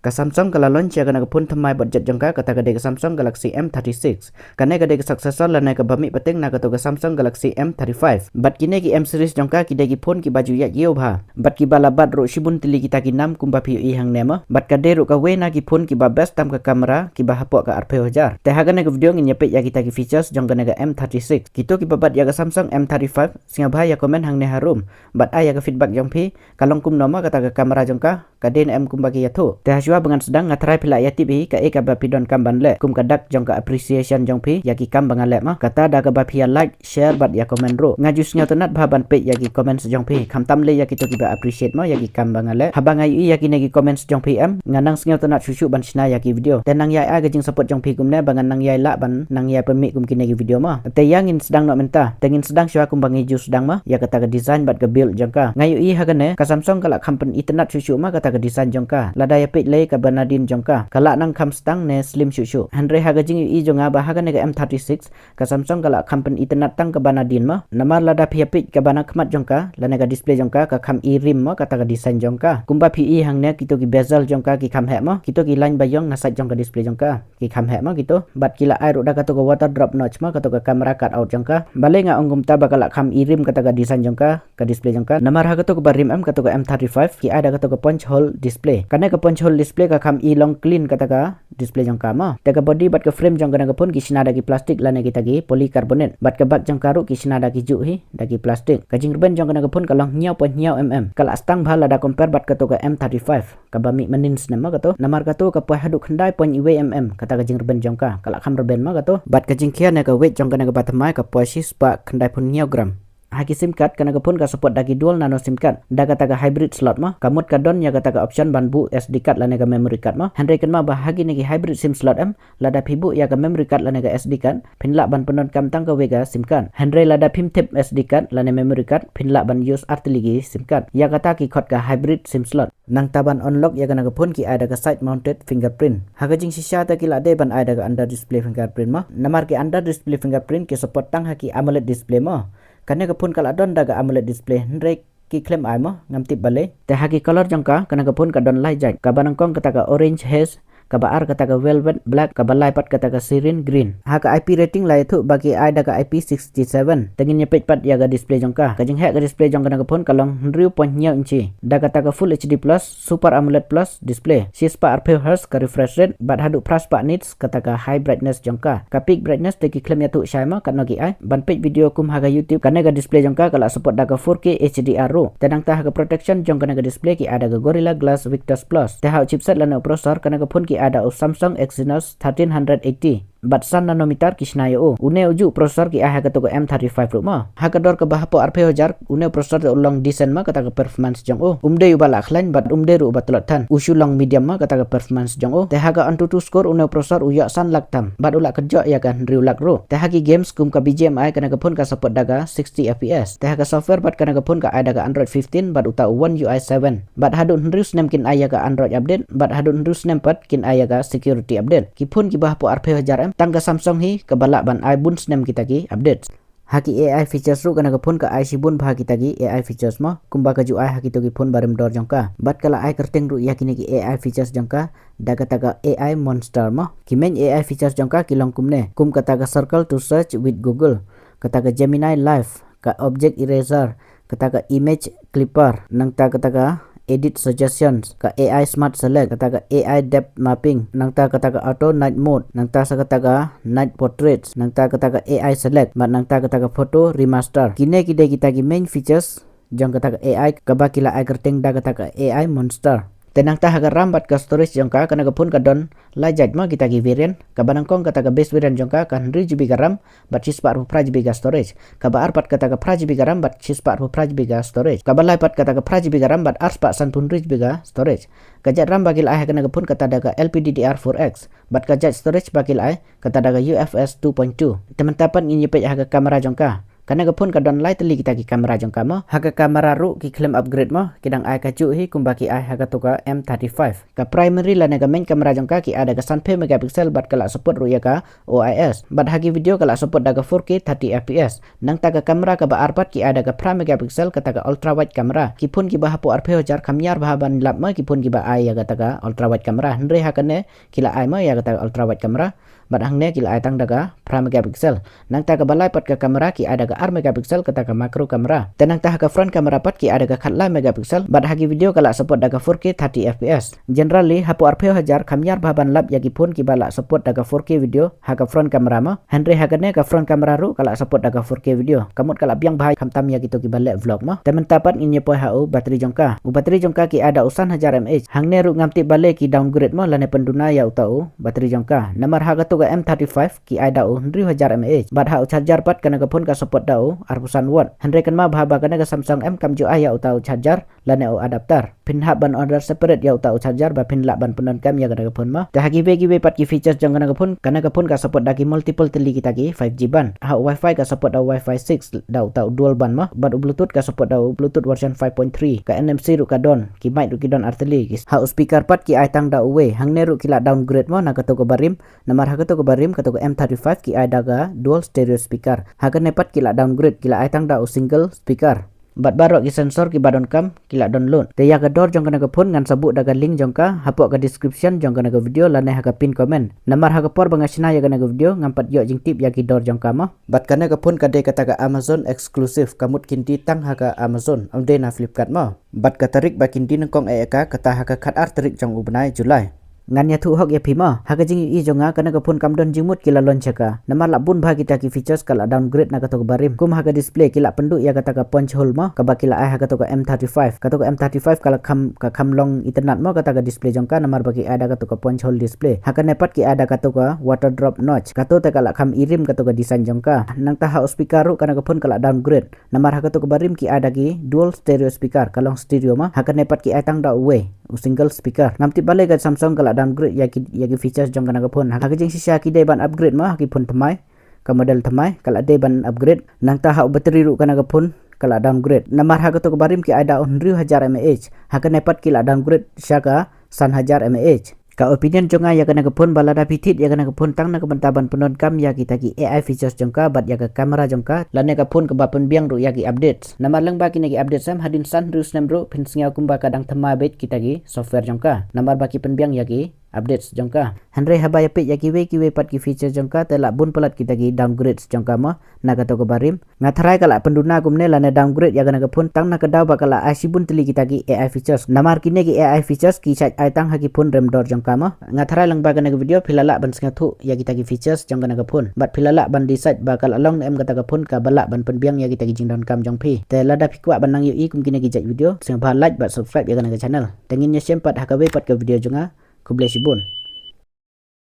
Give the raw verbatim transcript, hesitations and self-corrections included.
Ka Samsung ka la launch ïa kane ka phone thymmai budget jong ka, kata ka dei ka Samsung Galaxy M thirty-six. Kane ka dei ka successor lane kaba mih pateng na kato ka Samsung Galaxy M thirty-five. Bad kine ki M series jong ka ki dei ki phone kiba ju ïaid ïew bha. Bad kiba la bat ruh shibun tylli kita ki nam kumba phi ïohi hangne mo. Bad ka dei ruh kawei na ki phone kiba best tam ka camera kiba hapoh ka arphew hajar. Te ha kane ka video ngin ïa peit ïa kita ki features jong kane ka M thirty-six. Kito kiba bat ïa ka Samsung M thirty-five, sngewbha ïa comment hangne harum. Bad ai ïa ka feedback jong phi, ka long kumno mo kata ka camera jong ka, ka dei ne em kumba ki ïathuh. Te ha shuwa ba ngan sdang nga tharai phi la ïa tip hi kaei kaba phi donkam ban leh kum ka dak jong ka appreciation jong phi ïa ki kam ba nga leh mo. Kata da kaba phi ïa like, share bad ïa comment ruh. Nga ju sngewtynnat bha ban peit ïa ki comments jong phi. Khamtam lei ïa kito kiba appreciate mo ïa ki kam ba nga leh. Haba nga ïohi ïa kine ki comments jong phi em, nga nang sngewtynnat shuh shuh ban shna ïa ki video. Te nang ïai ai ka jingsupport jong phi kumne ba ngan nang ïai lah ban nang ïai pynmih kum kine ki video mo. Te ïa ngin sdang noh mynta. Te ngin sdang shuwa kumba ngi ju sdang mo ïa kata ka design bad ka build jong ka. Nga ïohi ha kane ka Samsung ka la kham pynitynnat shuh shuh mo kata ka design jong ka. Lada ïa peit lei kaba nadien jong ka, ka la nang kham stang ne slim shuh shuh. Hynrei ha ka jingïohi jong nga ba ha kane ka M thirty-six, ka Samsung ka la kham pynitynnat tang kaba nadien mo. Namar lada phi ïa peit kaba na khmat jong ka lane ka display jong ka, ka kham i rim mo kata ka design jong ka. Kumba phi ïohi hangne, kito ki bezel jong ka ki kham heh mo. Kito ki line ba ïong na side jong ka display jong ka ki kham heh mo kito. Bad ki la ai ruh da kato ka water drop notch mo, kato ka camera cutout jong ka. Balei nga ong kumta ba ka la kham i rim kata ka design jong ka, ka display jong ka? Namar ha kato kaba rim em, kato ka M thirty-five, ki ai da kato ka punch hole display. Kane ka punch hole display ka kham i long clean kata ka display jong ka mo. Te ka body bad ka frame jong kane ka phone ki shna da ki plastic lane kita ki polycarbonate. Bad ka back jong ka ruh ki shna da ki juh hi, da ki plastic. Ka jingrben jong kane ka phone ka long hynñiew point hynñiew mm. Ka la stang bha lada compare bad kato ka M thirty-five. Kaba mih mynnin snem mo kato. Namar kato ka poi haduh khyndai point wei mm kata ka jingrben jong ka. Ka la kham rben mo kato. Bad ka jingkhia ne ka weight jong kane kaba thymmai ka poi shispah khyndaiphew hynñiew gram. Ha ki sim card, kane ka phone ka support da ki dual nano sim card. Da kata ka hybrid slot mo. Ka mut ka don ïa kata ka option ban buh S D card lane ka memory card mo. Hynrei kynmaw ba ha kine ki hybrid sim slot em, lada phi buh ïa ka memory card lane ka S D card, phin lah ban pyndonkam tang kawei ka sim card. Hynrei lada phim thep S D card lane memory card, phin lah ban use artylli ki sim card. Ïa kata ki khot ka hybrid sim slot. Nangta ban unlock ïa kane ka phone ki ai da ka side mounted fingerprint. Ha ka jingshisha te ki la dei ban ai da ka under display fingerprint mo. Namar ki under display fingerprint ki support tang ha ki AMOLED display mo. Kane ka phone ka la don da ka AMOLED display, hynrei ki khlem ai mo, ngam tip balei. Te ha ki color jong ka, kane ka phone ka don lai jait. Kaba nyngkong kata ka orange haze, kaba ar kata ka velvet black, kaba lai pat kata ka serene green. Ha ka I P rating la ïathuh ba ki ai da ka I P sixty-seven. Te ngin ïa peit pat ïa ka display jong ka. Ka jingheh ka display jong kane ka phone ka long hynriew point hynñiew inchi. Da kata ka full H D plus, super AMOLED plus display. Shispah arphew hertz ka refresh rate, bad haduh phraspah nits kata ka high brightness jong ka. Ka peak brightness te ki khlem ïathuh shai mo katno ki ai. Ban peit video kum ha ka YouTube, kane ka display jong ka ka la support da ka four K H D R ruh. Te nangta ha ka protection jong kane ka display ki ai da ka Gorilla Glass Victus Plus. Te ha u chipset lane u processor, kane ka phone ki ai da u Samsung Exynos thirteen hundred eighty. Bad san nanometer ki shna ïa u. Une u juh processor ki ai ha kato ka M thirty-five ruh mo. Ha ka dor kaba hapoh arphew hajar, une u processor te u long decent mo kata ka performance jong u. Um dei uba la khlaiñ bad um dei ruh uba tlot than. U shu long medium mo kata ka performance jong u. Te ha ka AnTuTu score, une u processor u ïoh san lak tam. Bad u la kjot ïa ka hynriew lak ruh. Te ha ki games kum ka B G M I, kane ka phone ka support da ka sixty F P S. Te ha ka software bad kane ka phone ka ai da ka Android fifteen bad uta u One U I seven. Bad haduh hynriew snem kin ai ïa ka Android update, bad haduh hynriew snem pat kin ai ïa ka security update. Ki phone kiba hapoh arphew hajar em, tang ka Samsung hi kaba lah ban ai bun snem kita ki updates. Ha ki A I features ruh, kane ka phone ka ai shibun bha kita ki A I features mo, kumba ka ju ai ha kito ki phone barim dor jong ka. Bad ka la ai kyrteng ruh ïa kine ki A I features jong ka da kata ka A I Monster mo. Ki main A I features jong ka ki long kumne, kum kata ka Circle to Search with Google, kata ka Gemini Live, ka Object Eraser, kata ka Image Clipper, nangta kata ka Edit Suggestions, ka A I Smart Select, kata ka A I Depth Mapping, nangta kata ka Auto Night Mode, nangta sa kata ka Night Portraits, nangta kata ka A I Select, bad nangta kata ka Photo Remaster. Kine ki dei kita ki main features jong kata ka A I kaba ki la ai kyrteng da kata ka A I Monster. Te nangta ha ka RAM bad ka storage jong ka, kane ka phone ka don lai jait mo kita ki variant. Kaba nyngkong kata ka base variant jong ka, ka hynriew G B ka RAM bad shispah arphew phra G B ka storage. Kaba ar pat kata ka phra G B ka RAM bad shispah arphew phra G B ka storage. Kaba lai pat kata ka phra G B ka RAM bad arspah sanphew hynriew G B ka storage. Ka jait RAM ba ki la ai ha kane ka phone kata da ka L P D D R four X. Bad ka jait storage ba ki la ai kata da ka U F S two point two. Te mynta pat ngin ïa peit ha ka camera jong ka. Kane ka phone ka don lai tylli kita ki camera jong ka mo. Ha ka camera ruh ki khlem upgrade mo, ki dang ai kajuh hi kumba ki ai ha kato ka M thirty-five. Ka primary lane ka main camera jong ka ki ai da ka sanphew megapixel bad ka lah support ruh ïa ka O I S. Bad ha ki video ka lah support da ka four K thirty F P S. Nangta ka camera kaba ar pat ki ai da ka phra megapixel, kata ka ultra wide camera. Ki phone kiba hapoh arphew hajar kham ïar bha ban lap mo ki phone kiba ai ïa kata ka ultra wide camera. Hynrei ha kane ki la ai mo ïa kata ka ultra wide camera. Bad hangne ki la ai tang da ka phra megapixel. Nangta kaba lai pat ka camera ki ai da ka ar megapixel, kata ka macro camera. Te nangta ha ka front camera pat ki ai da ka khatlai megapixel. Bad ha ki video ka lah support da ka four K thirty F P S. Generally, hapoh arphew hajar kham ïar bha ban lap ïa ki phone kiba lah support da ka four K video ha ka front camera mo. Hynrei ha kane ka front camera ruh ka lah support da ka four K video. Ka mut ka lah biang bha khamtam ïa kito kiba leh vlog mo. Te mynta pat ngin ïa poi ha u battery jong ka. U battery jong ka ki ai da u san hajar mAh. Hangne ruh ngam tip balei ki downgrade mo lane pynduna ïa uta u battery jong ka. Namar ha kato ka M thirty-five ki ai da u hynriew hajar mAh. Bad ha u charger pat kane ka phone ka support da u arphew san watt. Hynrei kynmaw bha ba kane ka Samsung em kam ju ai ïa uta u charger lane u adapter. Phin hap ban order separate ïa uta u charger ba phin lah ban pyndonkam ïa kane ka phone mo. Te ha kiwei kiwei pat ki features jong kane ka phone, kane ka phone ka support da ki multiple tylli kita ki five G band. Ha u Wi-Fi ka support da u Wi-Fi six da uta u dual band mo. Bad u Bluetooth ka support da u Bluetooth version five point three. Ka N F C ruh ka don, ki mic ruh ki don ar tylli. Ha u speaker pat ki ai tang da uwei. Hangne ruh ki la downgrade mo na kato ka barim. Namar ha kato ka barim, kato ka M thirty-five ki ai da ka dual stereo speaker. Ha kane pat ki la downgrade, ki la ai tang da u single speaker. Bad baroh ki sensor kiba donkam ki la download. Te ïa ka dor jong kane ka phone ngan sa buh da ka link jong ka hapoh ka description jong kane ka video lane ha ka pin comment. Namar ha ka por ba nga shna ïa kane ka video ngam pat ïoh jingtip ïa ki dor jong ka mo. Bad kane ka phone ka dei kata ka Amazon exclusive, ka mut kin die tang ha ka Amazon, ym dei na Flipkart mo. Bad ka tarik ba kin die nyngkong eh ïa ka, kata ha ka khatar tarik jong u bnai July. Ngan ïathuh hok ïa phi mo, ha ka jingïohi jong nga kane ka phone kam don jingmut ki la launch ïa ka. Namar la bun bha kita ki features ka la downgrade na kato ka barim. Kum ha ka display ki la pynduh ïa kata ka punch hole mo, kaba ki la ai ha kato ka M thirty-five. Kato ka M thirty-five ka la kham, ka kham long itynnad mo kata ka display jong ka, namar ba ki ai da kato ka punch hole display. Ha kane pat ki ai da kato ka water drop notch. Kato te ka la kham irim kato ka design jong ka. Nangta ha u speaker ruh kane ka phone ka la downgrade. Namar ha kato ka barim ki ai da ki dual stereo speaker, ka long stereo mo. Ha kane pat ki ai tang da uwei, u single speaker. Ngam tip balei ka Samsung ka la downgrade ïa ki, ïa ki features jong kane ka phone. Ha ka jingshisha ki dei ban upgrade mo ha ki phone thymmai, ka model thymmai ka la dei ban upgrade. Nangta ha u battery ruh kane ka phone ka la downgrade. Namar ha kato ka barim ki ai da u hynriew hajar mAh. Ha kane pat ki la downgrade sha ka san hajar mAh. Ka opinion jong nga ïa kane ka phone, ba lada phi thied ïa kane ka phone tang na ka bynta ban pyndonkam ïa kita ki A I features jong ka bad ïa ka camera jong ka, lane ka phone kaba pynbiang ruh ïa ki updates. Namar lyngba kine ki updates em, hadien san hynriew snem ruh phin sngew kumba ka dang thymmai beit kita ki software jong ka. Namar ba ki pynbiang ïa ki updates jong ka. Hynrei haba ïa peit ïa kiwei kiwei pat ki features jong ka, te la bun palat kita ki downgrades jong ka mo na kato ka barim. Nga tharai ka la pynduna kumne lane downgrade ïa kane ka phone tang na ka daw ba ka la ai shibun tylli kita ki A I features. Namar kine ki A I features ki shait ai tang ha ki phone rem dor jong ka mo. Nga tharai lyngba kane ka video phi la lah ban sngewthuh ïa kita ki features jong kane ka phone. Bad phi la lah ban decide ba ka la long ne em kata ka phone kaba lah ban pynbiang ïa kita ki jingdonkam jong phi. Te lada phi kwah ban nang ïohi kum kine ki jait video, sngewbha like bad subscribe ïa kane ka channel. Te ngin ïashem pat ha kawei pat ka video jong nga. Khublei shibun.